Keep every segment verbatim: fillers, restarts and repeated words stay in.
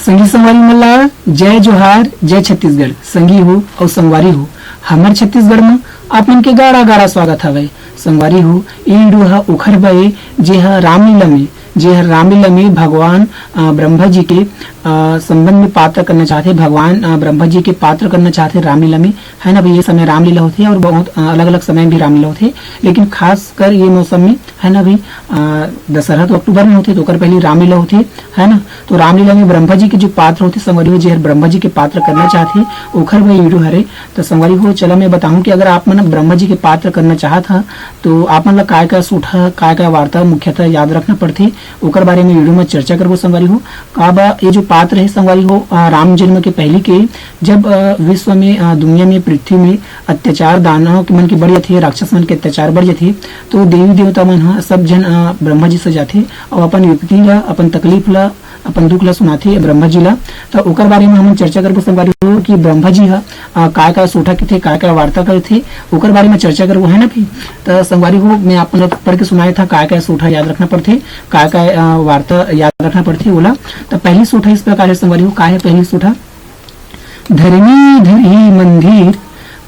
संगी संगवारी मन ला जय जोहार, जय छत्तीसगढ़। संगी हो अउ संगवारी हो, हमर छत्तीसगढ़ म आप मन के गाड़ा गाड़ा स्वागत हवय। संगवारी हो, ये वीडियो ह ओखर बर ए, जे ह रामलीला में, जे ह रामलीला में भगवान, अ, ब्रह्मा जी के, अ, संबंध में पात्र करना चाहथे, भगवान, अ, ब्रह्मा जी के पात्र करना चाहथे रामलीला में, है ना भाई। ये समय रामलीला होथे और बहुत, अ, अलग-अलग समय भी रामलीला होथे, लेकिन खासकर ये मौसम में, है ना भाई, अ, दशहरा तो अक्टूबर में होथे, तो ओकर पहले रामलीला होथे, है ना। तो रामलीला में ब्रह्मा जी के जो पात्र होथे संगवारी हो, जे हर ब्रह्मा जी के पात्र करना चाहथे, ओखर बर ये वीडियो हरे। तो संगवारी हो, चला मैं बताहूँ कि अगर आप मन ब्रह्मा जी के पात्र करना चाहत हा, तो आप मन ला काय-काय सोठा, काय-काय वार्ता मुख्यतः याद रखना पड़थे, ओकर बारे में वीडियो में चर्चा करबो संगवारी हो। काबर ये जो पात्र हे संगवारी हो, अ, राम जन्म के पहली के, जब, अ, विश्व में, अ, दुनिया में, पृथ्वी में अत्याचार दानव के मन के बढ़ जाथे, राक्षस मन के अत्याचार बढ़ जाथे, तो देवी देवता मन ह सब झन, अ, ब्रह्मा जी से जाथे अउ अपन विपत्ति ला, अपन तकलीफ ला, अपन दुख ला सुनाथे ब्रह्मा जी ला। त ओकर बारे में हमन चर्चा करबो संगवारी हो कि ब्रह्मा जी ह, अ, काय-काय सोठा कथे, काय-काय वार्ता करथे, ओकर बारे में चर्चा करबो, है ना भाई। त संगवारी हो, मैं आप मन ला पढ़ के सुनाए था काय-काय सोठा याद रखना पड़थे, काय-काय, अ, वार्ता याद रखना पड़थे ओला। त पहली सोठा इस प्रकार है संगवारी हो, का है पहली सोठा? धरनी धरही मंदिर,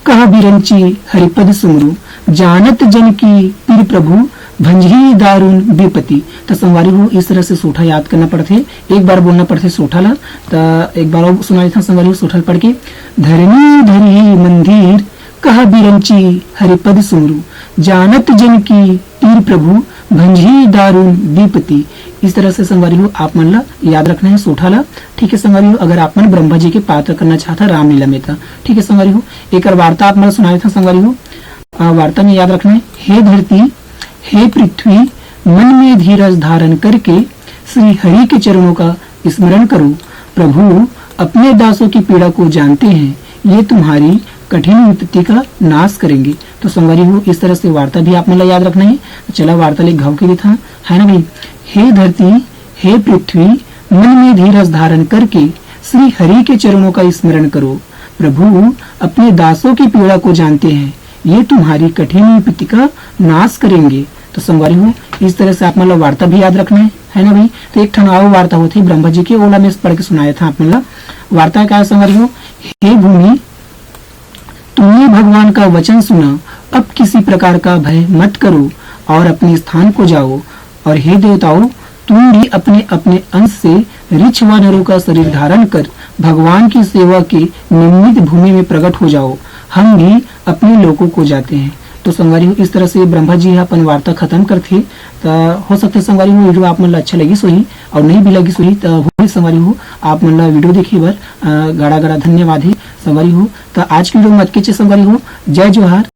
कह बिरंची हरिपद सुमरू, जानत जन की पीर प्रभु, भंजही दारुण विपति। त संगवारी हो, इस तरह से सोठा याद करना पड़थे, एक बार बोलना पड़थे सोठा ला। त एक बार और सुना देथन संगवारी हो सोठा ला पढ़ के। धरनी धरही मंदिर, कह बिरंची हरिपद सुमरू, जानत जन की पीर प्रभु, भंजही दारुण विपति। इस तरह से संगवारी हो, आप मन ला याद रखना है सोठा ला। ठीक है संगवारी हो, अगर आप मन ब्रह्मा जी के पात्र करना चाहता रामलीला में त, ठीक है संगवारी हो, एकर वार्ता आप मन ला सुनाए था संगवारी हो। आ, वार्ता में याद रखना है, हे धरती, हे पृथ्वी, मन में धीरज धारण करके श्री हरि के चरणों का स्मरण करो। प्रभु अपने दासों की पीड़ा को जानते हैं, ये तुम्हारी कठिन विपत्ति का नाश करेंगे। तो संगवारी हो, इस तरह से वार्ता भी आप मन ला याद रखना है। चला वार्ता ले घाव के देथा, है ना भाई? हे धरती, हे पृथ्वी, मन में धीरज धारण करके श्री हरि के चरणों का स्मरण करो। प्रभु अपने दासों की पीड़ा को जानते हैं, ये तुम्हारी कठिन विपत्ति का नाश करेंगे। तो संगवारी हो, इस तरह से आप मन ला वार्ता भी याद रखना है, है ना भाई? तो एक ठन अउ वार्ता होथे ब्रह्मा जी के, ओला मैं पढ़ के सुनाए था आप मन ला। वार्ता का संगवारी हो, हे भूमि, तुमने भगवान का वचन सुना, अब किसी प्रकार का भय मत करो और अपने स्थान को जाओ। और हे देवताओं, तुम भी अपने अपने अंश से रिछ व नरों का शरीर धारण कर भगवान की सेवा के निमित्त भूमि में प्रकट हो जाओ, हम भी अपने लोकों को जाते हैं। तो संगवारी हो, इस तरह से ब्रह्मा जी ह अपन वार्ता खत्म करथे। त हो सकथे संगवारी हो, वीडियो आप मन ला अच्छा लगिस होही और नहीं भी लगिस होही, त हो सकथे संगवारी हो, आप मन ला वीडियो देखे बर, अ, गाड़ा गाड़ा धन्यवाद हे संगवारी हो। त आज की वीडियो में अतकेच हे संगवारी हो। जय जोहार।